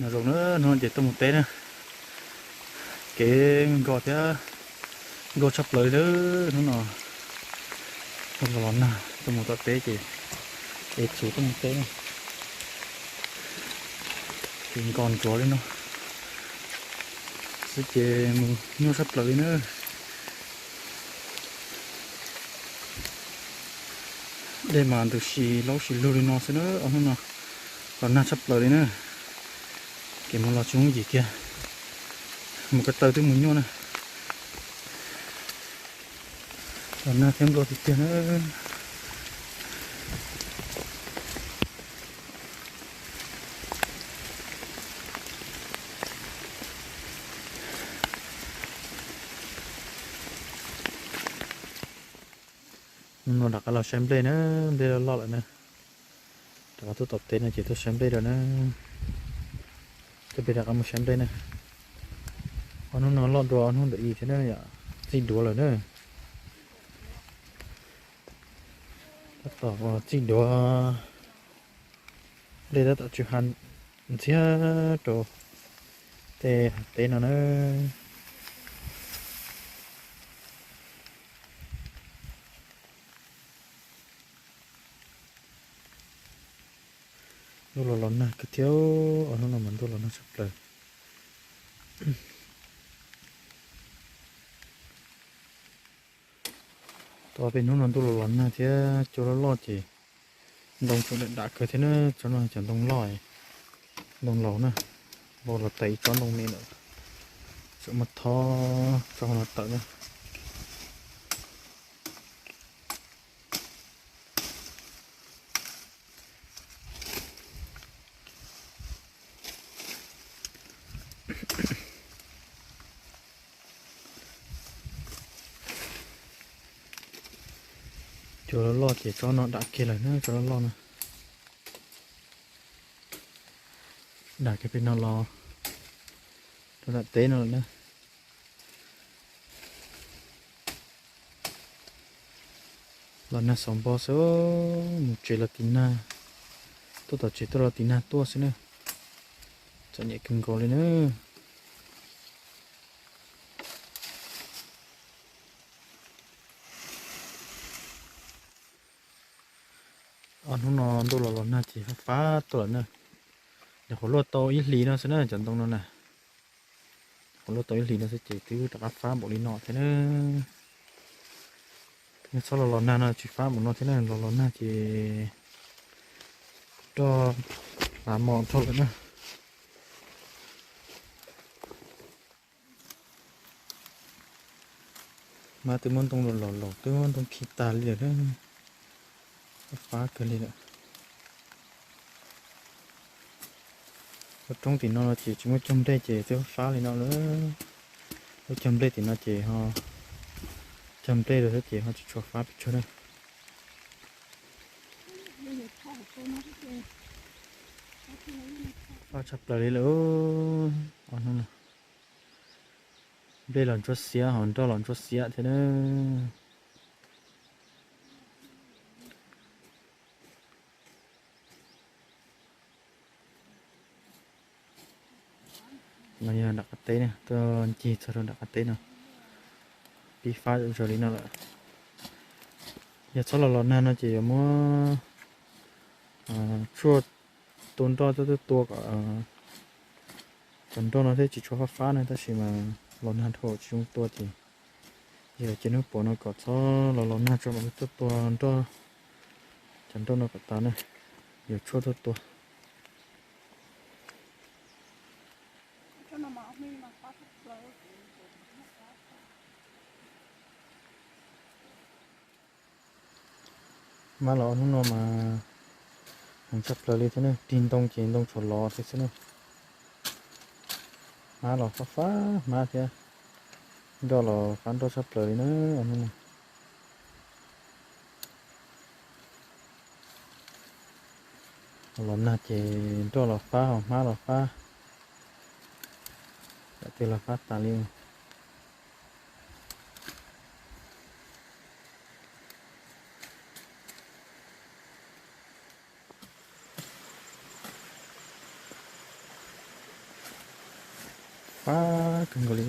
Nyob zoo na, hnub no ces tuaj mus teb na, kev nkos thiab nkauj tshaj plaws li hnub no. Tuaj los los nag, tuaj mus tom teb ces ev txhuv tuaj mus teb na. Kev nkos ntsuav li no xwb ces mus nyuaj tshaj plaws li na. Dej mas ntws si laub si lug li no xwb na, hnub no los nag tshaj plaws li na. Kev mus los tsis yooj yim kiag, mus ko taw twb mus nyuaj na. Los nag thiab npluaj tiag tiag na. Hnub no rov qab los saib nplej na, nplej loj loj lawm na. Rov qab tuaj tom teb no ces tuaj saib nplej lawm na. Coj peb rov qab mus saib nplej na. Ob hnub no loj dua ob hnub ntawm i thiab na yom, txij duav lawm na. Tab tom txij duav, nplej tab tom tsw ha ntxiag rau tej hav teb no na. Ntuj los los nag kawg thiab, ob hnub no mas ntuj los nag tshaj plaws. Tau peb hnub no ntuj los los nag thiab cua loj loj ces ntoo tseem dav dav kawg thiab na. Tsob no cov ntoo loj, ntoo laus na, vau los tawm ib tsob ntoo me lawm, tseem muab thob tso los tawm na. Cua loj loj ces tsob no dav kiag lawm na, tsob loj loj na. Dav kiag pem no los rau nram teb no lawm na. Los nag xauv npo xwb, mus tsev los tim nag, tuaj tom tsev tuaj los tim nag tuaj xwb na. Txom nyem kawg nkaus li na. Ob hnub no ntuj los los nag ces fab fab tuaj lawm na. Nyuam qhuav luaj tau ib hlis no xwb na cov ntoo no na. Nyuam qhuav luaj tau ib hlis no xwb ces twb rov qab fab npaum li no thiab na. Yog txhob los los nag no tsis fab npaum no thiab na, los los nag ces roj hlav mos dhau lawm na. Hmab twb muab ntoo los laus laus, twb muab ntoo khi tag li lawm na. Fab kawg li lawm. Lub roob tim no ces tsis muaj cog nplej ces twb fab li no lawm. Lub cog nplej tim no ces ho cog nplej rau xwb ces ho tsis tshua fab pes tsawg na. Fab tshaj plaws li lawm. Ob hnub no nplej los ntsuab xiab ho nroj los ntsuab xiab thiab na. No yog nram qab teb na, tuaj ncig txog rau nram qab teb no, pib fab zom zaws li no lawm. Yog txhob los los nag no ces yuav muab tshuaj tua nroj tuaj tuaj tua kom cov nroj no thiaj tsis tshua fab fab na, tab sis mas los nag dhau tsis zoo tua ces yog cia hnub puav no kom txhob los los nag tso mam li tuaj tua nroj, cov nroj no kom tas na, yuav tshuaj tuaj tua. Hmab los hnub no mas heev tshaj plaws li thiab ne, tig ntoo ces ntoo tshuav lov thiab xwb ne. Hmab los fab fab hmab thiab, nroj los fab nroj tshaj plaws li na hnub no. Los nag ces nroj los fab ho hmab los fab, yam twg los fab tas li. Pab kawg nkaus li.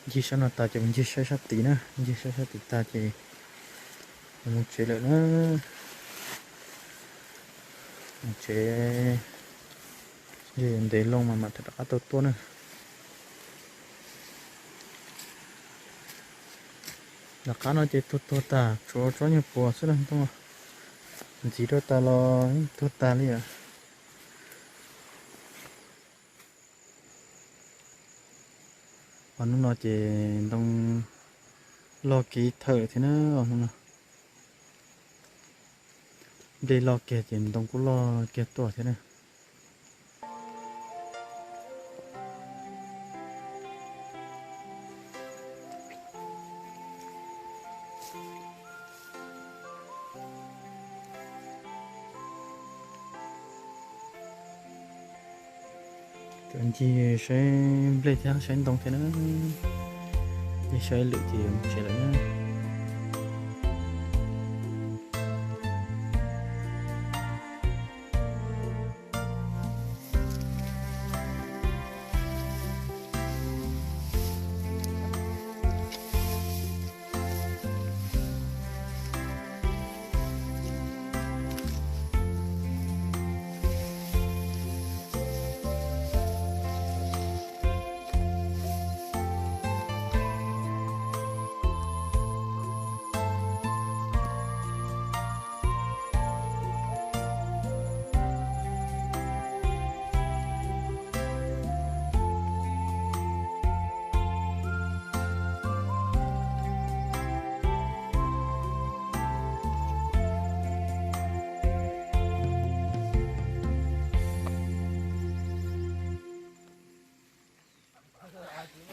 Ncig sab no tas ces mus ncig saib sab tid na, ncig saib sab tid tas ces mus tsev lawm na. Mus tsev, ntev loo mas mam rov qab tau tuaj na. Tom qab no ces tuag tuag tas, tshuav tsob nyuag puas xwb na ntoo. Ntxiv rau tas los tuag tas li os. Hnub no ces ntoo loj kiag thawm thiab na, hnub no. Nplej loj kiag ces ntoo kuj loj kiag tuaj thiab na. Cov ncig saib nplej thiab saib ntoo thiab na. Ncig saib lwm ces mus tsev lawm na.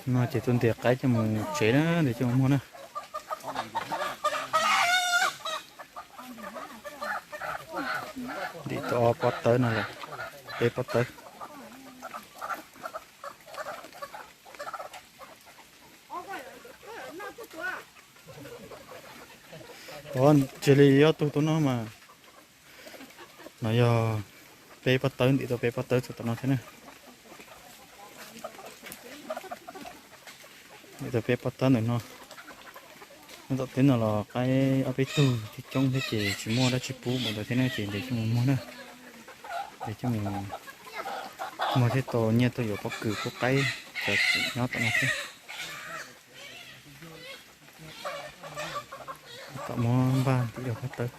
No ces tus ntim qaib coj mus tsev na, ntim coj mus muag na. Ntim tau ob pob tawb no lawm, peb pob tawb. Ov, ntsia li ob tug tus no mas, no yog peb pob tawb, ntim tau peb pob tawb txog tom no thiab na. Ntim tau peb pob tawb ntawm no. Nyob tom teb no los qaib ob peb tug thiab coob thiab ces tsis muaj dab tsi pub npaum ntawd thiab na ces ntim coj mus muag na. Ntim coj mus muag thiaj tau nyiaj tuaj yuav pob kws pub qaib cov nyob tom no thiab. Tom muab npaj ntim ib pob tawb.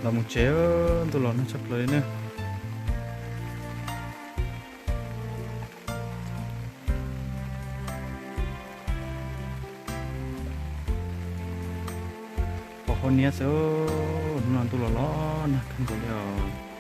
Los mus tsev, ntuj los nag tshaj plaws li na. Pom qhov niab xwb, hnub no ntuj los los nag kawg nkaus li os.